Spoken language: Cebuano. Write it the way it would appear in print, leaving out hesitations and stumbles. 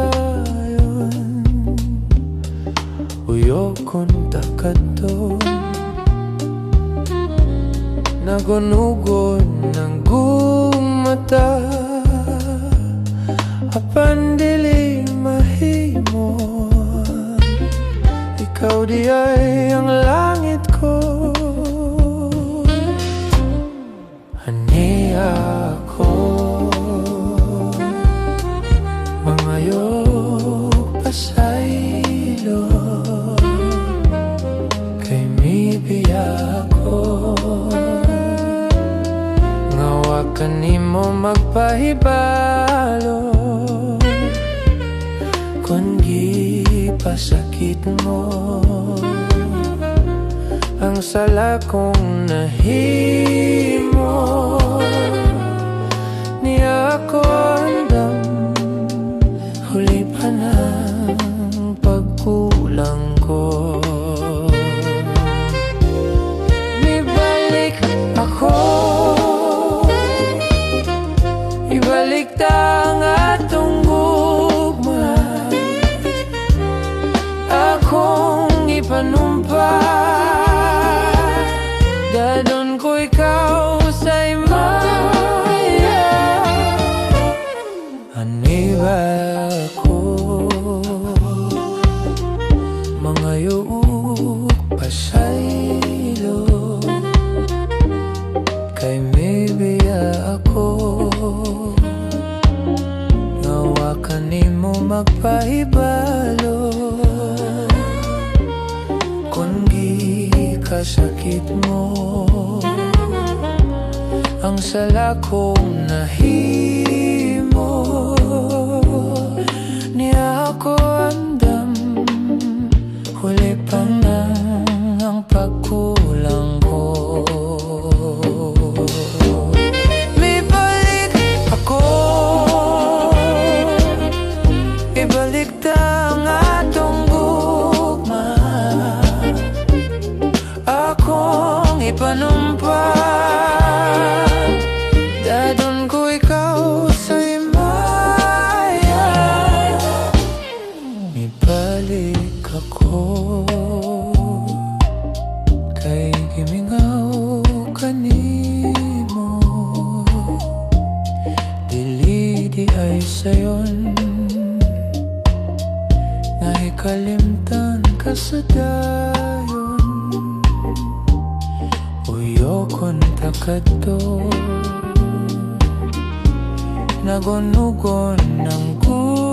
dayon. Uyokon ta kadto. Nagunugon ng gumata, apan dili mahimo. Ikaw diay ang langit ko. Ani ako mangayo pasaylo, kay mibiya ako nga wa kanimo magpahibalo kung gipasakit mo ang sala kong nahimo. Niya ako andam, huli pa ng pagkulang ko. Mibalik ako. Ibalik ta ang atong gugma. Akong ipanumpa, dadon ko ikaw sa himaya. Ani ba ako mangayo pasaylo, kay mibiya ako nga wa kanimo magpahibalo kung gikasakit mo ang sala kong nahimo. Niya ako andam, huli pa nang ang pagkulang ko. Mibalik ako. Ibalik ta ang atong gugma. Akong ipanumpa, dadon ko ikaw sa himaya. Mibalik ako kay gimingaw kanimo. Dili diay sayon nga ikalimtan ka sa dayon. Uyokon ta kadto. Nagunugon ang gugma.